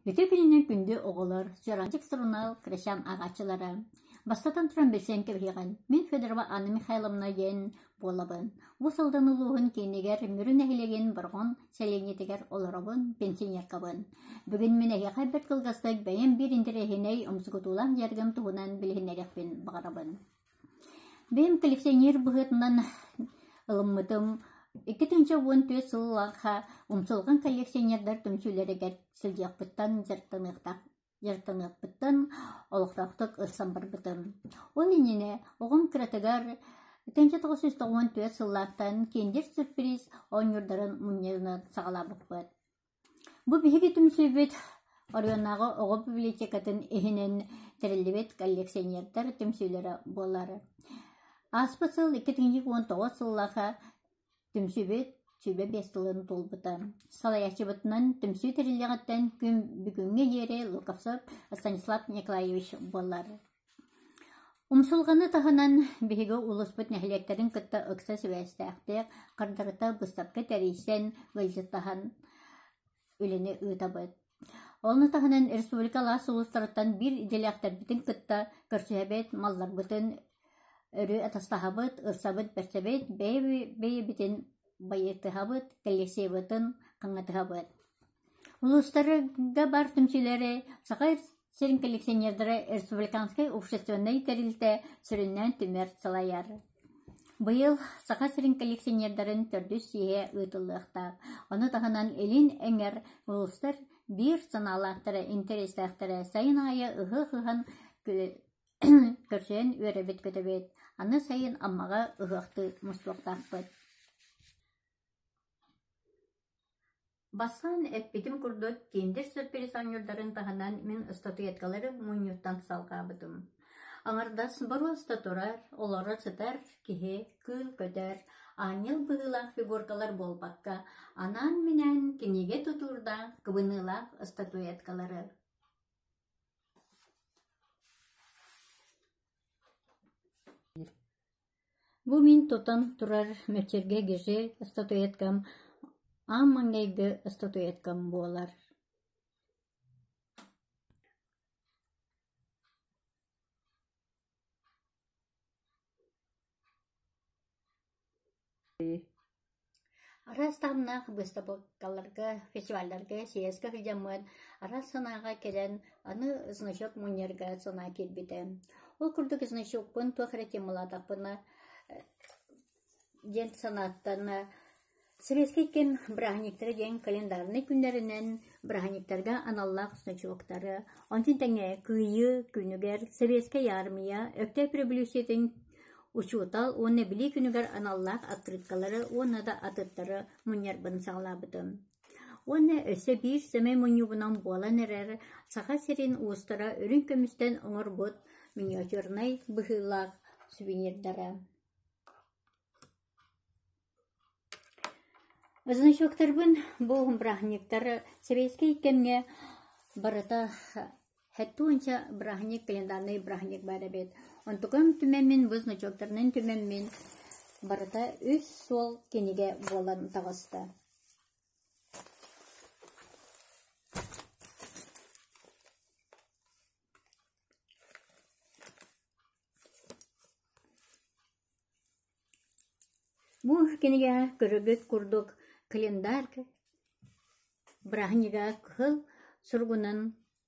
Үтүө күнүнэн күндү оҕолор, Чуораанчык сурунаал кырачаан ааҕааччылара! Бастатан туран билсэн кэбиһиэҕин, мин Федорова Анна Михайловна диэн буолабын. Уус Алдан улууһун киинигэр Мүрү нэһилиэгин Борҕон сэлиэнньэтигэр олоробун, пенсионеркабын. Бүгүн мин эһиэхэ бэрт кылгастык бэйэм биир интэриэһинэй умсугутуулаах дьарыгым туһунан билиһиннэриэхпин баҕарабын. Бэйэм коллекционер быһыытынан ылыммытым 2014 сыллаахха умсулҕан коллекционердар түмсүүлэригэр сылдьыахпыттан дьарыктаныахтаах дьарыктаныахпыттан олохтоохтук ылсан барбытым. Ол иннинэ оҕом кыратыгар 1994 сыллаахтан Киндер Сюрприз оонньуурдарын мунньунан саҕалаабыппыт. Бу биһиги түмсүүбүт оройуоннааҕы оҕо библиотекатын иһинэн тэриллибит коллекционердар түмсүүлэрэ буолар. Ааспыт сыл 2019 сыллааха түмсүүбүт 25 сылын туолбута. Салайааччыбытынан түмсүү тэриллиэҕиттэн күн бүгүҥҥэ диэри Луковцев Станислав Николаевич буолар. Умсулҕаны таһынан биһиги улууспут нэһилиэктэрин кытта ыкса сибээстээхтик, хардарыта быыстапка тэрийсэн, ыалдьыттаһан үлэни ыытабыт. Ону таһынан республика алаас улуустарыттан биир идэлээхтэрбитин кытта көрсүһэбит, малларбытын өрүү атастаһабыт, ылсабыт-бэрсэбит, бэйэ-бэйэбитин байытыһабыт, коллекциябытын хаҥатыһабыт. Улуустарга баар түмсүүлэри Саха сирин коллекционердара республиканскай общественнай тэрилтэ сүрүннээн түмэр, салайар. Быйыл Саха сирин коллекционердарын төрдүс съеһэ ыытыллыахтаах. Ону таһынан Илин Эҥэр улуустар биир санаалаахтара, интэриэстээхтэрэ сайын аайы ыһыах ыһан көрсөн үөрэбит-көтөбүт. Аны сайын Аммаҕа ыһыахтыы мустуохтаахпыт. Бастаан эппитим курдук, Киндер сюрприз оонньуурдарын таһынан мин ыстатыйкалары мунньуттан салҕаабытым. Аҥардас боруоста турар, олоро сытар киһи, кыыл-көтөр, аанньал быһыылаах фигуркалар буолбакка, анаан-минээн кинигэ тутуурдаах, кыбыныылаах ыстатыйкалары. Бу мин тутан турар мөччиргэ Гжель статуэткам аан маҥнайгы статуэткам буолар. Араас таһымнаах быыстапкаларга, фестивалларга, съезкэ сылдьаммыт араас санааҕа кэлэн, аны значок мунньарга санаа киирбитэ. Ол курдук значокпун туох эрэ темалаатахпына диэн санааттан Сэбиэскэй кэм бырааһынньыктара диэн календарнай күннэринэн бырааһынньыктарга аналлаах значоктары, онтун тэҥэ Кыайыы күнүгэр Сэбиэскэй Аармыйа, Өктөөп революциятын Учуутал уонна Билии күнүгэр аналлаах открыткалары уонна да атыттары мунньарбын саҕалаабытым. Уонна өссө биир сэмэй мунньуубунан буолан эрэр Саха сирин уустара үрүҥ көмүстэн оҥорбут миниатюрнай быһыылаах сувенирдара. Значоктарбын бу бырааһынньыктар сэбиэскэй кэмҥэ барыта 70 бырааһынньык календарнай бырааһынньык баар эбит. Онтукам түмэммин бу значоктарынан түмэммин барыта үс суол кинигэ буолан таҕыста. Бу кинигэҕэ көрөргүт курдук календарь бырааһынньыга кыһыл суругунан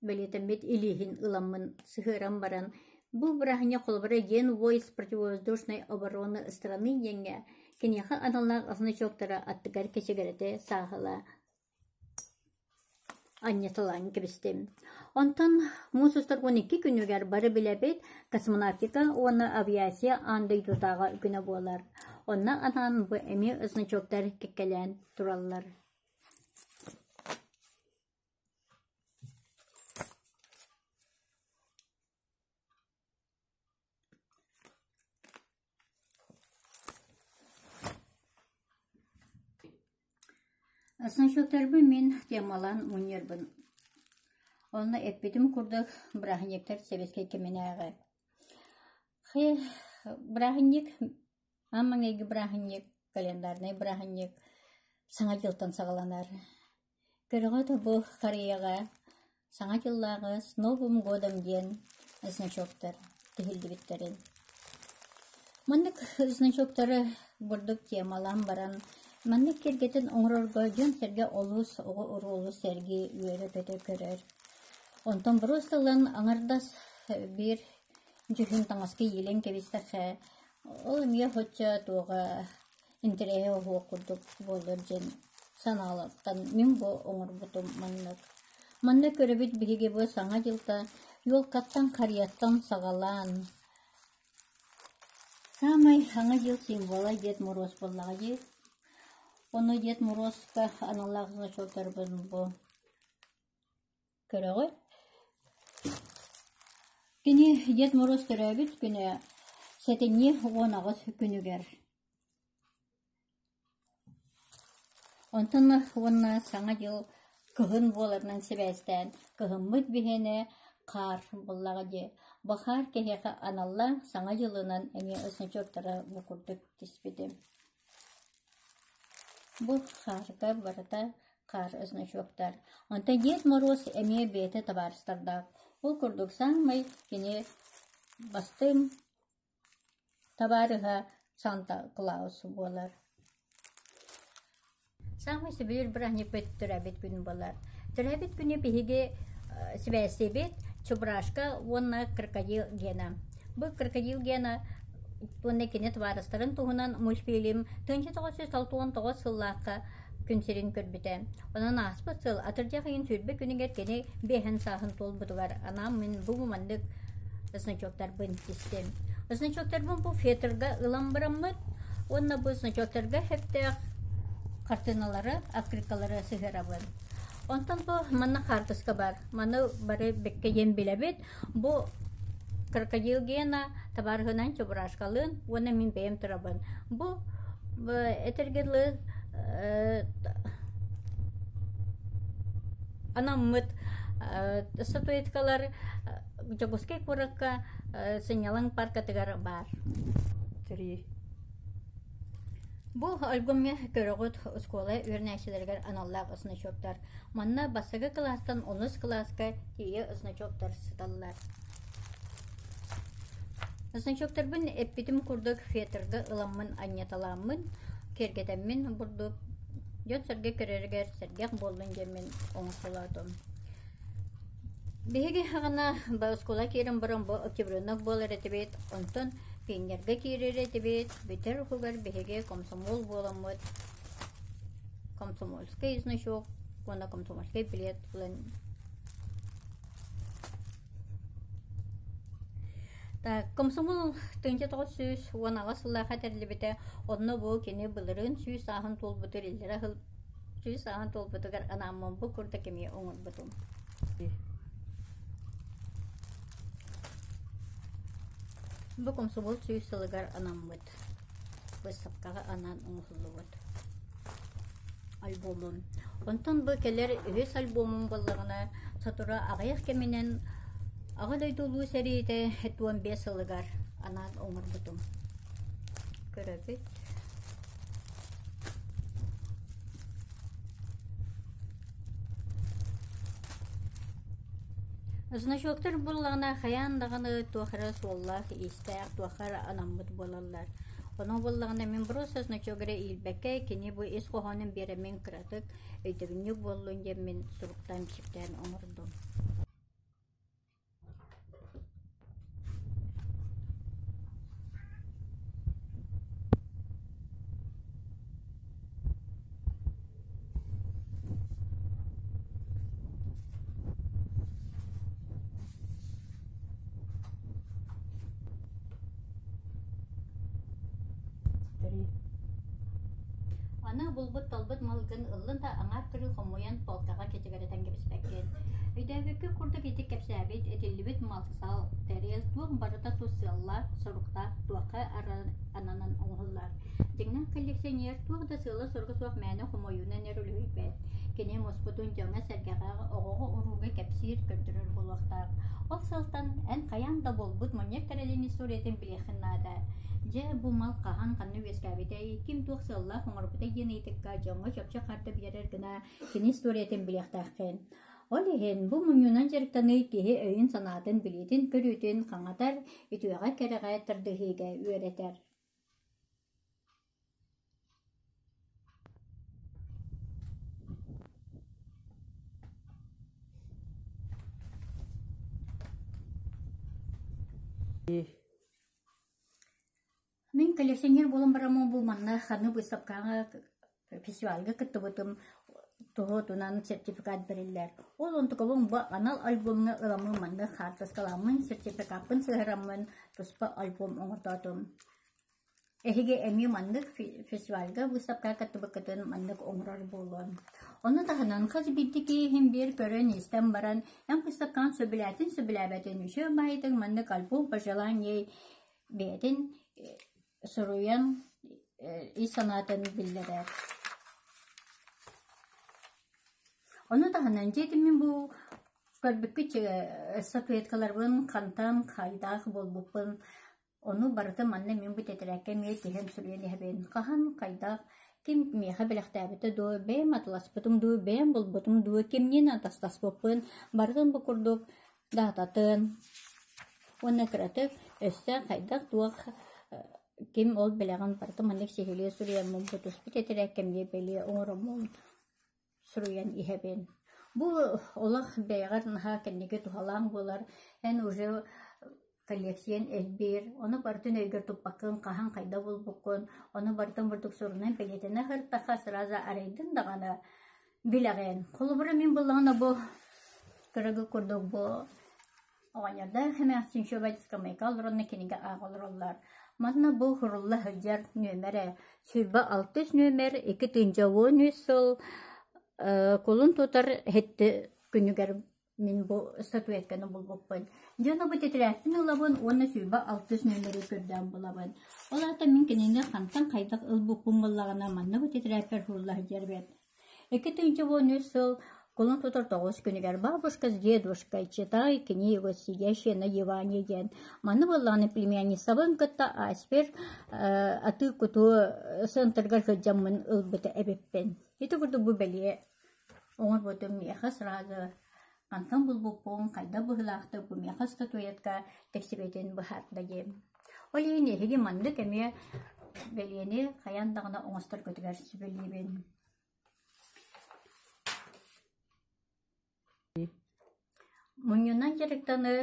бэлиэтэммит илииһин ыламмын сыһыаран баран бу бырааһынньык холобура День войск противовоздушной обороны страны диэҥҥэ киниэхэ аналлаах значоктара аттыгар кэчигирэтэ сааһыла анньыталаан кэбистим. Онтон муус устар 12 күнүгэр бары билэбит космонавтика уонна авиация аан дойдутааҕы күнэ буолар. Онно анаан бу эмиэ значоктар кэккэлээн тураллар. Значоктарбын мин темалаан мунньарбын. Онно эппитим курдук бырааһынньыктар сэбиэскэй кэминээҕи. Бырааһынньык, аан маҥнайгы бырааһынньык, календарнай бырааһынньык Саҥа дьылтан саҕаланар. Көрөҕүт бу харыйаҕа. Саҥа дьыллааҕы «С Новым годом» диэн значоктар тиһиллибиттэрин. Маннык значоктары бурдук темалаан баран, маннык киэргэтэн оҥорорго дьон-сэргэ олус оҕо-уруу олус сэргии үөрэ-көтө көрөр. Онтон боруоста ылан аҥардас биир дьүһүн таҥаска иилэн кэбистэххэ, ол эмиэ соччо туоҕа интэриэһэ оһуох курдук буолар диэн санаалартан мин бу оҥорбутум маннык. Манна көрөбүт биһиги бу Саҥа дьылта елкаттан харыйаттан саҕалаан саамай Саҥа дьыл символа Дед Мороз буоллаҕа дии. Ону Дед Морозка аналлаах значоктарбын бу көрөҕүт. Кини Дед Мороз төрөөбүт күнэ сэтинньи 18 күнүгэр. Онтон уонна Саҥа дьыл кыһын буоларынан сибээстээн, кыһыммыт биһиэнэ хаар буоллаҕа дии. Бу хаар киһиэхэ аналлаах Саҥа дьылынан эмиэ значоктара бу курдук түспүтүм. Бу хаарга барыта хаар значоктар. Онтон Дед Мороз эмиэ бэйэтэ табаарыстардаах. Ол курдук саамай кини бастыҥ табаарыһа Санта Клаус буолар. Саамай сөбүлүүр бырааһынньыкпыт төрөөбүт күн буолар. Төрөөбүт күнү биһиги сибээстиибит Чебурашка уонна Крокодил Гена. Бу Крокодил Гена уонна кини табаарыстарын туһунан мультфильм 1969 сыллаахха күн сирин көрбүтэ. Онон ааспыт сыл атырдьах ыйын 20 күнүгэр кини биэһин сааһын туолбутугар анаан мин бу маннык значоктарбын тистим. Значоктарбын бу фетрга ылан бараммыт уонна бу значоктарга сөптөөх хартыыналары, открыткалары сыһыарабын. Онтон бу манна хаартыска бар. Маны бары бэккэ диэн билэбит. Бу крокодил Гена табаарыһынан Чебурашкалыын уонна мин бэйэм турабын. Бу этэргэ дылы анаммыт статуэткалар Дьокуускай куоракка сынньалаҥ паркатыгар баар. Три. Бу альбомҥа көрөҕүт оскуола үөрэнээччилэригэр аналлаах значоктар. Манна бастакы кылаастан онус кылааска тиийэ значоктар сыталлар. Значоктарбын эппитим курдук фетрга ыламмын анньаталааммын, киэргэтэммин бурдук дьон-сэргэ көрөрүгэр сэргэх буоллун диэммин оҥостолоотум. Биһиги аҕана оскуола киирэн баран бу октябренок буолар этибит, онтон пионерга киирэр этибит, бүтэр уһугар биһиги комсомол буоламмыт комсомольскай значок уонна комсомольскай билет ылан Так, комсомол 1918 сыллаахха тэриллибитэ, онно бу кини былырыын 100 сааһын туолбутугар иллэрэ сыл 100 сааһын туолбутугар анааммын бу курдук эмиэ оҥорбутум. Бу комсомол 100 сылыгар анаммыт быыстапкаҕа анаан оҥоһуллубут альбомум. Онтон бу кэлэр үһүс альбомум буоллаҕына, сотору аҕыйах кэминэн Аҕа дойду Улуу сэриитэ 15 сылыгар анаан оҥорбутум. Көрөбүт. Значоктар буоллаҕына хайаан даҕаны туох эрэ суоллаах-иистээх, туохха эрэ анаммыт буолаллар. Онон буоллаҕына мин просто значок эрэ иилбэккэ, кини бу ис хоһоонун биэрэммин кыратык өйдөбүнньүк буоллун диэммин суруктаан-бичиктээн оҥордум. Аны булбут-талбыт малгын ыллын да аҥаар кырыы хомуйан полкаҕа кэчигирэтэн кэбиспэккин. Өйдөөбүккэ курдук ити кэпсээбит, этиллибит мал-сал, тэрил туох барыта тус сыаллаах, соруктаах, туохха ананан оҥоһуллар. Дьиҥнээх коллекционер туох да сыала-соруга суох мээнэ хомуйуунан эрэ үлүһүйбэт. Кини муспутун дьоҥҥо-сэргэҕэ, оҕоҕо-урууга кэпсиир, көрдөрөр буолуохтаах. Ол сыалтан эн хайаан да буолбут мунньах тэрилин историятын билиэххин наада. Дьэ, бу мал хаһан ханна үөскээбитэй, ким туох сыаллаах оҥорбутай диэн ыйытыкка дьоҥҥо чопчу харда биэрэр гына кини историятын билиэхтээххин. Ол иһин бу мунньуунан дьарыктаныы киһи өйүн-санаатын, билиитин-көрүүтүн хаҥатар, үтүөҕэ-кэрэҕэ тардыһыыга үөрэтэр. Мин коллекционер буолан бараммын бу манна ханнык быыстапкаҕа фестивальга кыттыбытым туһутунан сертификат бэриллэр. Ол онтукабын бу анал альбомҥа ыламмын манна хаартыскаламмын сертификаппын сыһыараммын туспа альбом оҥортоотум. Эһиги эмиэ маннык фестивальга быыстапкаҕа кыттыбыккытын маннык оҥорор буолуон. Ону таһынан хас биирдии киһи биир көрөн-истэн баран эн быыстапкаҕын сөбүлээтин сөбүлээбэтин үчүгэй баайытыҥ маннык альбом пожеланий бэйэтин суруйан ис санаатын биллэрэр. Ону таһынан дьиэтин мин бу көрбүккүт статуэткаларбын хантан хайдах буолбуппун ону барыта манна мин бу тэтэрээккэ эмиэ тиһэн суруйан иһэбин. Хаһан, хайдах, ким миэхэ бэлэхтээбитэ дуу, бэйэм атыласпытым дуу, бэйэм булбутум дуу, кимниин атастаспыппын барытын бу курдук даататын уонна кыратык өссө хайдах-туох ким ол бэлэҕин барыта маннык сиһилии суруйаммын бу түспүт тэтэрээккэ эмиэ бэлиэ оҥороммун суруйан иһэбин. Бу олох бэйэҕэр наһаа кэнники туһалаах буолар. Эн уже коллекциян элбиир, ону барытын өйгөр туппаккын, хаһан хайда булбуккун, ону барытын бурдук сурунан бэлиэтэнэ сырыттахха сразу арыйдын даҕаны билэҕин. Холобура мин буллаҕына бу кыргы курдук бу Оҕонньордоох эмээхсин үчүгэй ыскамыайка олоронно кинигэ ааҕа олороллор. Манна бу сурулла сылдьар нүөмэрэ 26 нүөмэр 2 13 сыл кулун тутар һэтти күнүгэр мин бу статуэтканы булбуппун. Дьоно бу тэтэрээппин ылабын уонна 26 нүөмэри көрдөөн булабын. Ол аата мин кинини хантан хайдах ылбыппын буоллаҕына манна бу тэтэрээппэр сурулла сылдьар эбит. 2013 сыл кулун тутар тоҕус күнүгэр «Бабушка с дедушкой читай книгу, сидящие на диване» диэн маны буоллаҕына племянницабын кытта Аспер атыы-кутуу центрыгар сылдьаммын ылбыта эбиппин. Ити курдук бу бэлиэ оҥорбутум миэхэ сразу хантан булбуппун, хайдах быһыылаахтык бу миэхэ статуэтка тиксибитин быһаарда диэн. Ол иһин эһиги маннык эмиэ бэлиэни хайаан даҕаны оҥосторгутугар сүбэлиибин. Мунньунан дьарыктаныы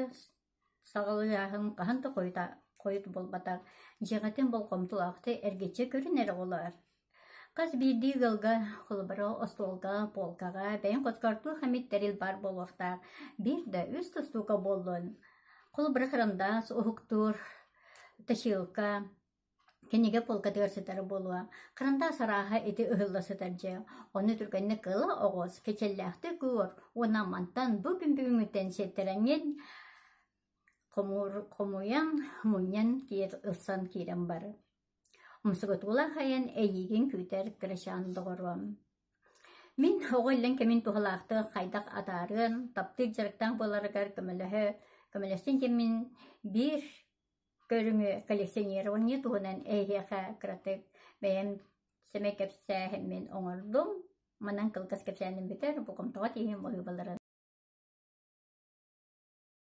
саҕалыаһын хаһан да хойут буолбатах, дьиэҕитин болҕомтолоохтук эргиччи көрүн эрэ оҕолоор. Хас биирдии ыалга, холобура, остуолга, полкаҕа бэйэҥ хоскор туох эмит тэрил баар буолуохтаах, биир да, үс да устуука буоллун. Холобура, харандаас, уһуктуур, точилка, Кинигэ полкатыгар сытара буолуо, харандаас арааһа ити ыһылла сытар дьэ, ону түргэнник ыла оҕус, кичэллээхтик уур уонна мантан бу күн бүгүҥҥүттэн сиэттэрэҥҥин хомуйан, мунньан ылсан киирэн бар. Умсугутуулаах айан эйиигин күүтэр кырачаан доҕоруом. Мин оҕо иллэҥ кэмин туһалаахтык хайдах атаарыан, таптыыр дьарыктаах буоларыгар көмөлөһө, көмөлөстүн диэммин биир көрүҥү коллекционирование туһунан эһиэхэ кыратык бэйэм сэмэй кэпсээһиммин оҥордум. Манан кылгас кэпсээним бүтэр, болҕомтоҕо тиийэн быһыыбаларын.